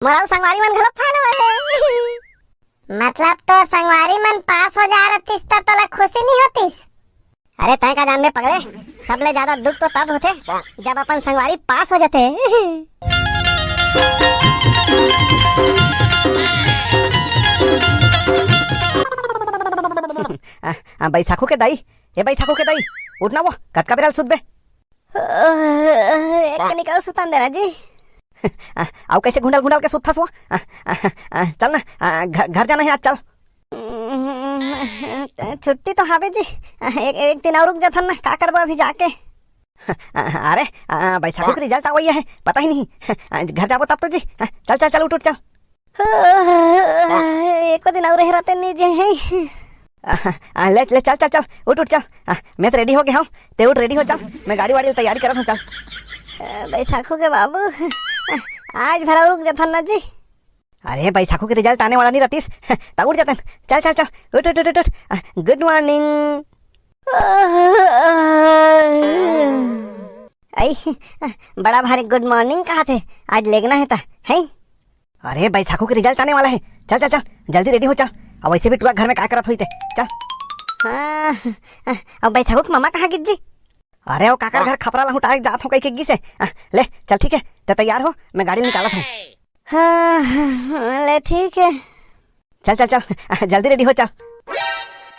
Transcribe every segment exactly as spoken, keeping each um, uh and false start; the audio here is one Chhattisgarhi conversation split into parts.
मोर अउ संगवारी मन घलो फेल हो गे। मतलब तो संगवारी मन पास हो जा रहतिस त तोला खुशी नहीं होतिस? अरे तैं का जानबे पगले, सबले ज्यादा दुख तो तब होथे जब अपन संगवारी पास हो जाथे। आ, आ, बैसाखू के दाई, ए बैसाखू के दाई, उठ ना वो, कतका बेरा ले सुतबे? एक कनिक अउ सुतन दे ना जी। आ, अउ कैसे घुंडल घुंडल के सुतथस वो? आ, आ, आ, चल ना, आ, घर, घर जाना हे आज, चल। छुट्टी तो हावे जी, एक, एक दिन अउ रुक जाथन ना, का करबो अभी जाके। अरे, आ, बैसाखू के रिजल्ट आवइया हे, पता ही नहीं। आ, घर जाबो तब तो जी। आ, चल, चल, चल, उठ, उठ, चल। एको दिन अउ रह रहते नहीं जे है। आ, आ, ले, ले, चल, चल, चल, उठ, उठ, चल। आ, मैं तो रेडी हो गया हूँ, ते उठ, रेडी हो, चल। मैं गाड़ी वाड़ी तैयारी करत हूँ, चल। आ, बैसाखू के बाबू, आज भर अउ रुक जाथन ना जी। अरे, बैसाखू के रिजल्ट आने वाला नहीं रहतिस, त उठ जातन। चल, चल, चल, उठ, उठ, उठ, उठ, उठ। आ, गुड मॉर्निंग। आई, बड़ा भारी गुड मॉर्निंग कहा थे, आज लेगना है ता, है? अरे, बैसाखू के रिजल्ट आने वाला है, चल, चल, चल, जल्दी रेडी हो, चल। अब वैसे भी टुरा घर में का करत होई ते, चल। हाँ, अब बैसाखू के ममा कहाँ गिस जी? अरे, वो काकर घर खपरा लहुटाए जात हो कह के गिस है। आ, ले, चल, ठीक है, ते तैयार हो, मैं गाड़ी निकालत हूँ। हाँ, हाँ, ले, ठीक है। चल, चल, चल, जल्दी रेडी हो, चल।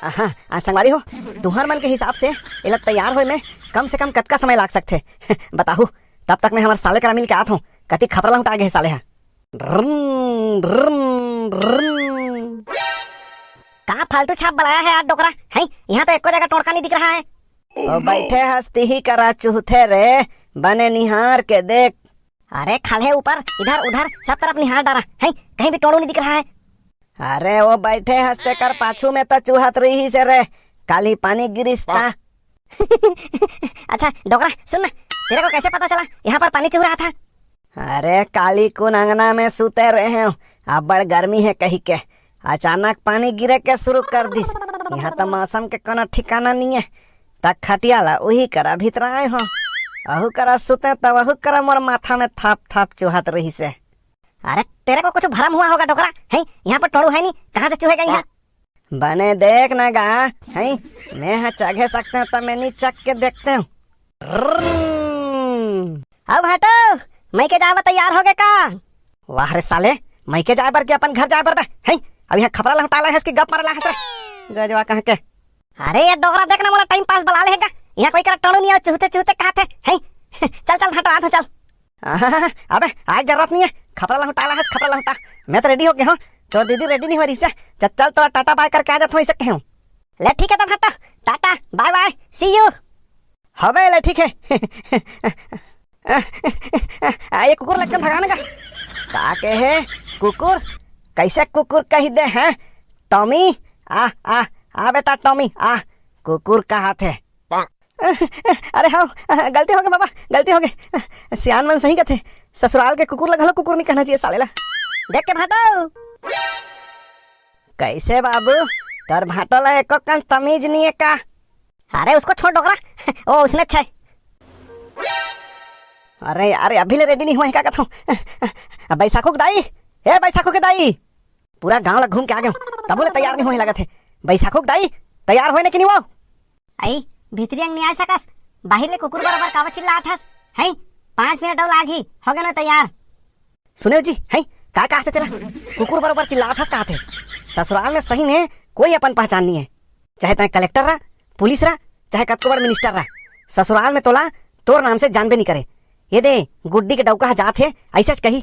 हाँ, आ, संगवारी हो, तुहर मन के हिसाब से एला तैयार होए में कम से कम कतका समय लाग सकथे? बताहू, तब तक मैं हमर साले करा मिल के आत हूँ, कति खपरा लहुटा गे हे साले हा। Drum, drum, drum. का फालतू छाप बलाया है यार डोकरा, हैं? यहाँ तो एको जगह टोड़का नहीं दिख रहा है। ओ बैठे हस तिही करा चूहथे रे, बने निहार के देख। अरे खाल्हे ऊपर, इधर उधर, सब तरफ निहार डारा, हैं? कहीं भी टोड़ू नहीं दिख रहा है। अरे वो बैठे हस तेकर पाछू में तो चूहत रहिस हे रे, काली पानी गिरिस ता। अच्छा डोकरा सुन ना, तेरे को कैसे पता चला यहाँ पर पानी चूह रहा था? अरे काली कुन अंगना में सुते रहे हो, अब्बड़ गर्मी है कही के अचानक पानी गिरे के शुरू कर दिस। यहाँ तो मौसम के कोनो ठिकाना नहीं है। त खटिया ला उही करा भीतर आए हो, अहू करा सुते त वहू करा मोर माथा में थाप थाप चुहत रहिस हे। अरे तेरे को कुछ भरम हुआ होगा डोकरा, हैं? यहाँ पर टोड़ू है नहीं, कहाँ से चूहेगा यहाँ? बने देख ना गा, हैं? मैं हा चघे सकते हूँ तो मैं नहीं चघ के देखते हूँ। अब हटो, मइके जाए बर तैयार होगे का? वाह रे साले, मइके जाए बर के अपन घर जाए बर बे, हैं? अब यहाँ खपरा लहुटाला हस कि गप मारला हस रे? गजवा कहाँ के। अरे ये डोकरा देख ना, मोला टाइम पास बला ले हे का? यहाँ कोई करा टोड़ू नहीं है, चुहते चुहते कहा थे, हैं? चल चल हटो, आ तो चल। आहा, अबे आज जरूरत नहीं है, खपरा लहुटाला हस, खपरा लहुटा। मैं तो रेडी हो गया हूँ, तोर दीदी रेडी नहीं हो रही से। चल चल, तोरा टाटा बाय करके आ जाता हूँ, इसे कहूँ। ले ठीक है तो हटो, tata bye bye, C you. हवे ले ठीक है। आ, ये कुकुर लग के भगाने का। का के है कुकुर? कैसे कुकुर कही दे हैं? टॉमी, आ, आ, आ बेटा टॉमी, आ। कुकुर कहा थे। अरे हाँ, गलती हो गई बाबा, गलती हो गई। सियान मन सही कथे, ससुराल के कुकुर ला घलो कुकुर नहीं कहना चाहिए साले ला। देख के भाटो। कैसे बाबू, तोर भाटो ला एको कन तमीज नहीं है का? अरे उसको छोड़ डोकरा, वो उसने अच्छा है। अरे यार, अभी ले रेडी नहीं हुआ है, क्या कहता हूँ? बैसाखू के दाई, ए बैसाखू के दाई, पूरा गांव ला घूम के आ गए हूँ, तबो ले तैयार नहीं हुए लगत है। बैसाखू के दाई, तैयार होए ने कि नहीं वो? आई, भीतरी अंग नहीं आ सकस, बाहिर ले कुकुर बरोबर कावा चिल्लात हस, हैं? पाँच मिनट अउ लागही, हो गए ना तैयार। सुने जी, हैं? का कहते तेला? कुकुर बरोबर चिल्लात हस कहते। ससुराल में सही में कोई अपन पहचान नहीं है, चाहे तय कलेक्टर रहा, पुलिस रहा, चाहे कतको बड़ मिनिस्टर रहा, ससुराल में तोला तोर नाम से जानबे नहीं करे। ये दे, गुड्डी के डौका ह जात हे, ऐसे च कही।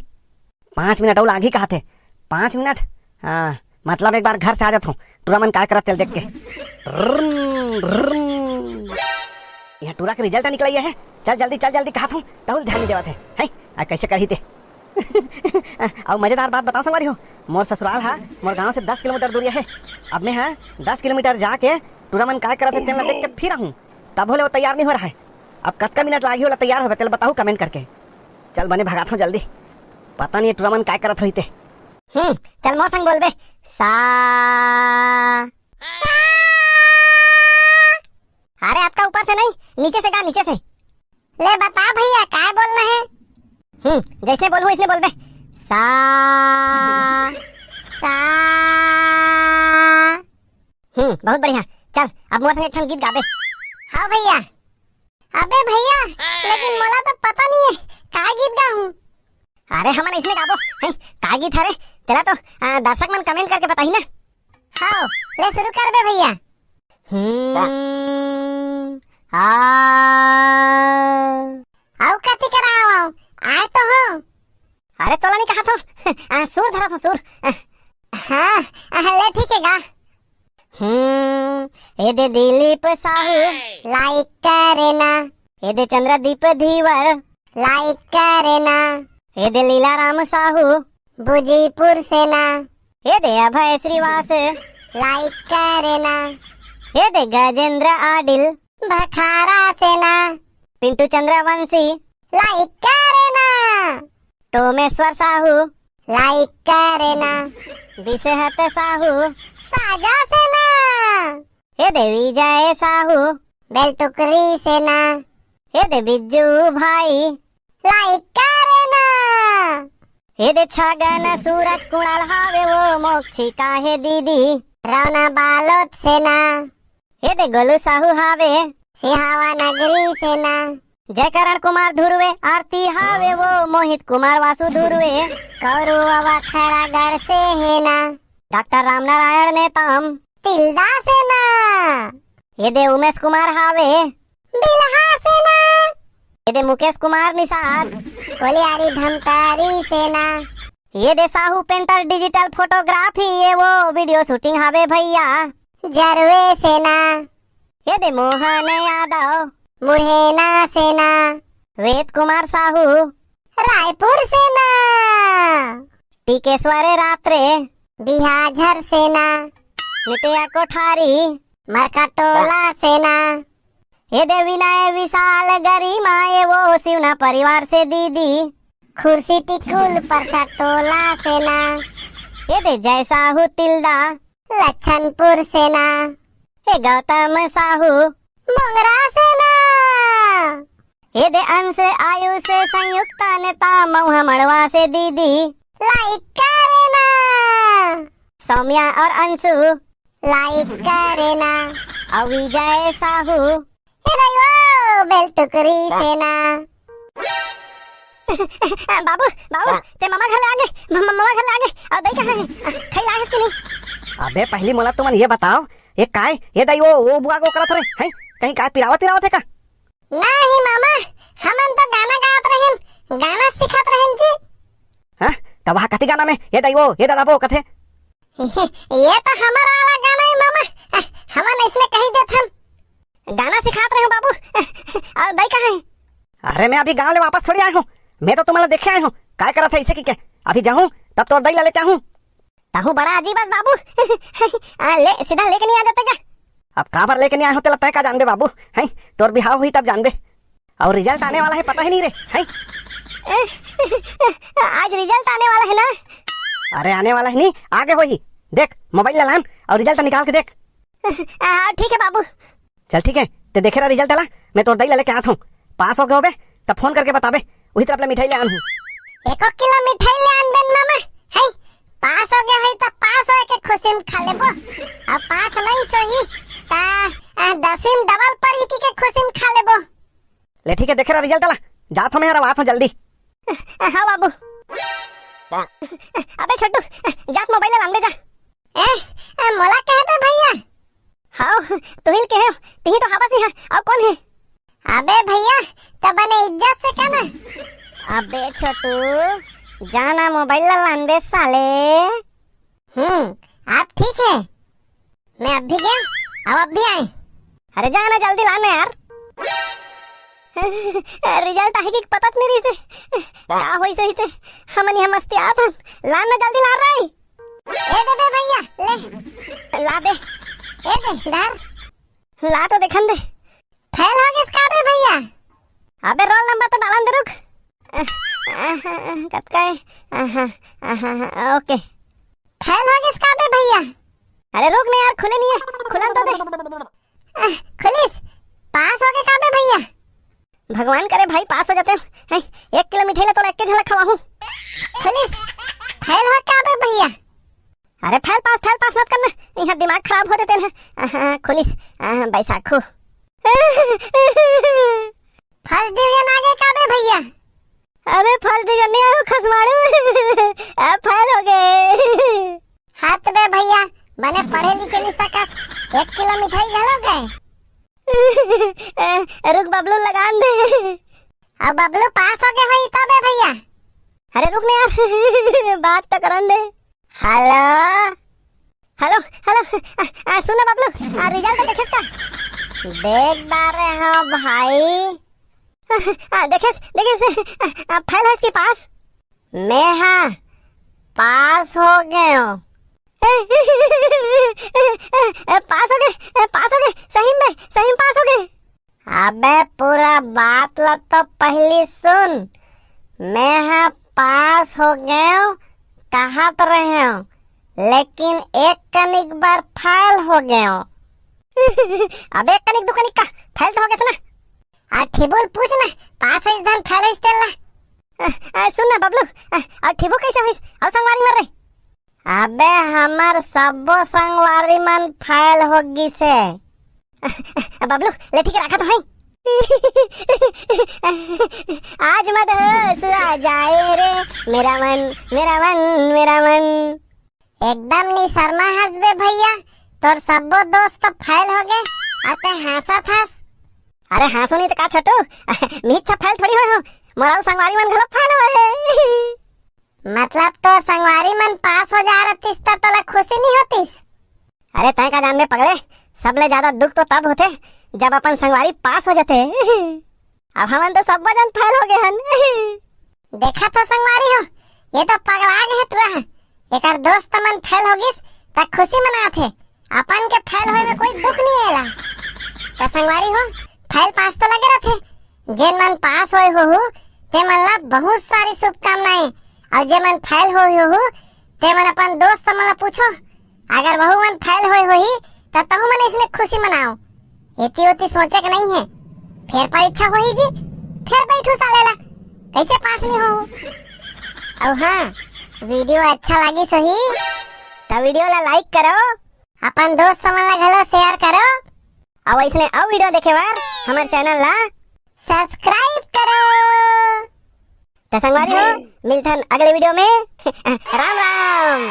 पाँच मिनट अउ लागही कहत हे। पाँच मिनट? हाँ, मतलब एक बार घर से आ जात हूँ, टुरा मन काय करत तेल देख के। रम, रम। यहाँ टुरा के रिजल्ट निकल आया है। चल जल्दी, चल जल्दी कहत हूँ, तहुल ध्यान नहीं देवत है। हैं? आ कैसे करही ते? अउ मजेदार बात बताओ संगवारी हो, मोर ससुराल हा मोर गांव से दस किलोमीटर दूरिया है। अब मैं हा दस किलोमीटर जाके टुरा मन काय करत हे तेन ला देख के फिर आहूँ। तब होले वो तैयार नहीं हो रहा है। अब कतका मिनट लागही ओला तैयार होबे तेला बताहू कमेंट करके। चल बने भगात हूँ जल्दी, पता नहीं टुरा मन काय करत होही ते। हम्म, चल मोर संग बोलबे। सा। अरे अतका ऊपर से नहीं, नीचे से गा, नीचे से। ले बता भैया, काय बोलना है? हम्म, जैसे बोलूँ इसने बोलबे। सा, सा। हम्म, बहुत बढ़िया। चल, अब मोर संग एक ठन गीत गाबे। हाँ भैया। अबे भैया, लेकिन मोला तो पता नहीं है, का गीत गाहूँ? अरे, हमन इसने गाबो, हैं? का गीत हरे? तेला तो, आ, दर्शक मन comment करके बताही ना। हाँ, ले शुरू कर बे भैया। हम्म, आ। अउ कथी कराओ, आए तो हो। अरे तोला नहीं कहा थो। आ, सुर धरा थो, सुर। आ। हाँ, आ, ले ठीक है गा। हम्म, ए दे दिलीप साहू। Like करे ना। ए दे चंद्रदीप धीवर। Like करे ना। ए दे लीला राम साहू। बुजीपुर से ना। ए दे अभय श्रीवास। Like करे ना। ए दे गजेंद्र आडिल। भखारा से ना। पिंटू चंद्रवंशी। Like करे ना। टोमेश्वर साहू। Like करे ना। बिसेहत साहू। साजा से ना। ए दे विजय साहू। बेलटुकरी से ना। ए दे बिज्जू भाई। Like करे ना। ए दे छगन सूरज कुणाल हावे वो मोक्षिका हे दीदी। रौना बालोद से ना। ए दे गोलू साहू हावे। सिहावा नगरी से ना। जयकरण कुमार धुर्वे आरती हावे वो मोहित कुमार वासु धुर्वे। कौरू अवा खैरागढ़ से हे ना। डॉक्टर रामनारायण नेताम। तिल्दा से ना। ए दे उमेश कुमार हावे। बिलहा से ना। ए दे मुकेश कुमार निषाद। कोलियारी धमतारी से ना। ए दे साहू पेंटर डिजिटल फोटोग्राफी, ए वो वीडियो शूटिंग हावे भैया। जरवे से ना। ए दे मोहन यादव। मुढ़ेना से ना। वेद कुमार साहू। रायपुर से ना। टीकेश्वर रात्रे। बिहाझर से ना। नित्या कोठारी। मरकाटोला से ना। ए दे विनय विशाल गरिमा, ए वो शिवना परिवार से दीदी। खुर्सी टिकुल परसा टोला से ना। ए दे जय साहू तिल्दा। लच्छनपुर से ना। ए गौतम साहू। मोंगरा से ना। ए दे अंश आयुष संयुक्ता नेता मऊहा मड़वा से दीदी। Like करे ना। सौम्या और अंशु। Like करे ना। अउ विजय साहू। ए दइवो, बेलटुकरी से ना। बाबू, बाबू, ते ममा घर ले आगे, म-, म-, ममा घर ले आगे। अउ दई कहाँ हे? आ, खई लाए हस कि नहीं? अबे पहली मोला तुमन ये बताओ, ये काय, ये दइवो, वो बुआ को करत रे, हैं? कहीं काय पिरावत तिरावत हे का? नहीं मामा, हमन तो गाना गावत रहेन, गाना सिखात रहेन जी। हाँ? तब वहाँ कथी गाना में, ये दइवो, ये ददाबो कथे? ये तो हमर वाला गाना हे मामा, हमन इसने कही देथन। गाना सिखात रहे हो बाबू। अउ दई कहाँ हे? अरे मैं अभी गांव ले वापस थोड़ी आए हूँ, मैं तो तुम्हारा देखे आए हूँ, काय करत है इसे की के? अभी जाहूँ तब तोर दई ला लेके आहूँ। तहूँ बड़ा अजीब अस बाबू। आ, ले, सीधा लेके नहीं आ जाते का? अब काबर लेके नहीं आए हो तेला तय का जानबे बाबू, हैं? तोर बिहाव हुई तब जानबे। अउ result आने वाला है पता ही नहीं रे, हैं? आज result आने वाला है ना? अरे आने वाला है नहीं, आगे होही। देख mobile ला लान अउ result निकाल के देख। हाँ ठीक है बाबू। चल ठीक है, ते देखे रहा result ला, मैं तोर दई ला लेके आत हूँ। पास हो गए होबे, तब phone करके बताबे, उही तरफ ले मिठाई ले आन हूँ। एको किलो मिठाई ले आन बेन मामा, है? पास हो गए होई तो पास होए के खुशी में खा लेबो, अब पास नहीं सोही, ता, आ, दसवीं में double पढ़ी की के खुशी में खा लेबो। ले ठीक है, देखे रहा result ला, जात हूँ मैं यार, आत हूँ जल्दी। हाँ बाबू। अबे छोटू, जात mobile ला लान दे जा। ए, ए, मोला कहे बे भैया? हाव, तुहिल कहे, तिही तो हावस इहाँ, अउ कौन हे? अबे भैया, त बने इज्जत से कहना। अबे छोटू, जाना mobile ला लान दे साले। हम्म, अब ठीक है, मैं अब भी गया, अब अब भी आए। अरे जाना जल्दी लाना यार। Result आही कि पता नहीं रहिसे। का होइस होही ते? हमन इहाँ मस्तियात हन। लान ना जल्दी लान रे। ए दे बे भैया, ले। ला दे। ए दे, धर। ला तो देखन दे। Fail हो गेस का बे भैया? अबे roll number तो डालन दे रुक। कतका हे? OK। Fail हो गेस का बे भैया? अरे रुक ना यार, खुले नहीं हे, खुलन तो दे। खुलिस, पास हो गे का बे भैया? भगवान करे भाई पास हो जाते हैं। एक किलो मिठाई ला तोला एक के झलक खवाहूँ। खुलिस, फेल हो का बे भैया? अरे फेल पास, फेल पास मत करना, इहाँ दिमाग खराब हो देते हैं। हाँ, खुलिस, हाँ, बैसाखू। फर्स्ट डिवीजन आ गए का बे भैया? अबे फर्स्ट डिवीजन नहीं आयो खसमाड़ू। अब फेल हो गए। हाँ त बे भैया, बने पढ़े लिखे नहीं सकस, एक किलो मिठाई घलो गए। ए, रुक बबलू लगान दे। अब बबलू पास हो गए होई तबे भैया। अरे रुक ना यार, बात तो करन दे। हेलो, हेलो, हेलो, आ, आ, सुन ना बबलू, आ, रिजल्ट देखेस का? देख डारे हो भाई। आ, आ, देखेस, देखेस, आ, आ, फेल है इसके पास। मैं हाँ पास हो गयो। ए, ए, पास हो गए, ए, पास हो गए, सही में, सही में पास हो गए। अबे पूरा बात ला तो पहली सुन, मैं हाँ पास हो गयो, कहत रहे हो, लेकिन एक कनिक बार फेल हो गयो। अबे एक कनिक दू कनिक का, फेल तो हो गए ना। आ ठिबुल पूछ ना, पास होइस धन फेल होइस तेला। आ, आ, सुन ना बबलू, आ, आ ठिबू कैसे होइस? अउ संगवारी मन रे? अबे हमर सब्बो संगवारी मन फेल हो गिसे। आ, बबलू, ले ठीक है, रखा तो है। आज मत होश आ जाए रे, मेरा मन, मेरा मन, मेरा मन। एकदम निसरना हस बे भैया, तोर सब्बो दोस्त तो फेल हो गए, अउ तैं हाँसत हस। अरे हाँसो नहीं तो का छोटू, मिहिच फेल थोड़ी होए हो, मोर अउ संगवारी मन घलो फेल होए हे। मतलब तोर संगवारी मन पास हो जा रहतिस त तोला खुशी नहीं होतिस? अरे तैं का जानबे पगले, सबले ज्यादा दुख तो तब होथे जब अपन संगवारी पास हो जाथे। अब हमन तो सब्बो जन फेल हो गए हन। देखा तो संगवारी हो, ये तो पगला गए हे टूरा। एकर दोस्त मन फेल हो गिस त खुशी मनात हे, अपन के फेल होए में कोई दुख नहीं आएला। त संगवारी हो, फेल पास तो लगे रहथे। जेन मन पास होए होहू, ते मन ला बहुत सारी शुभकामनाएं, अउ जे मन फेल होए होहू, ते मन अपन दोस्त मन ला पूछो, अगर वहू मन फेल होए होही, त तहू मन इसने खुशी मनाओ। एती ओती सोचे के नहीं है, फेर परीक्षा होही जी, फेर बैठू साले ला, कैसे पास नहीं हो? अउ हाँ, वीडियो अच्छा लागिस होही, त वीडियो ला लाइक करो, अपन दोस्त मन ला घलो शेयर करो, अउ इसने अउ वीडियो देखे बर हमर चैनल ला सब्सक्राइब करो। त संगवारी हो, मिलथन अगले वीडियो में। राम राम।